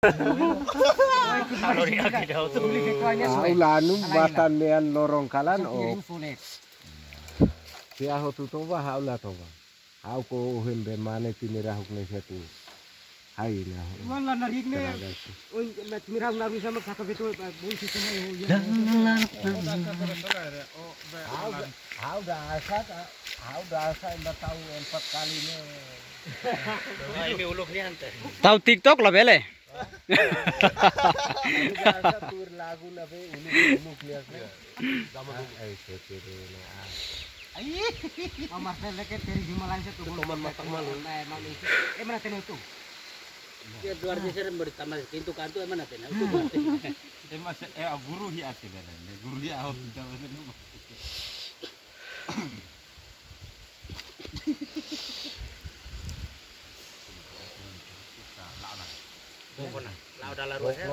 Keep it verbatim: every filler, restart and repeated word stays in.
Ha'u la anu matan ne'e loron kalan o. Se ha'u hotu toba, ha'u la toba. Ha'u ko ohin be mane timi rahuk ne'e satu. Hai na. Wan la narik ne. Teraga itu. Oi, na timi rahuk na bisa mak saka betul, ba, bun sisi na, oh, iya. Ha'u da, ha'u da asa, ha'u da asa, ema tahu empat kali ne. Nah, ini uluk ni ante. Tahu TikTok la bele? Ha'u da asa tuur lagu na be, uluk, uluk lihat ne. Iya. Zaman dulu. Ah, eh, sete dulu ne, ah. Ai. Oh, Marcel, dia kan dari Himalaya tu. Teman matak malu. Eh, mana tenu tu? Ya, dua ratus serem beri tambah pintu kantu, eh, mana tenu? Itu berarti. Eh, mas, eh, guru hi ate bela. Guru hi ahok kita bela. Bukan, lau dalam rumah.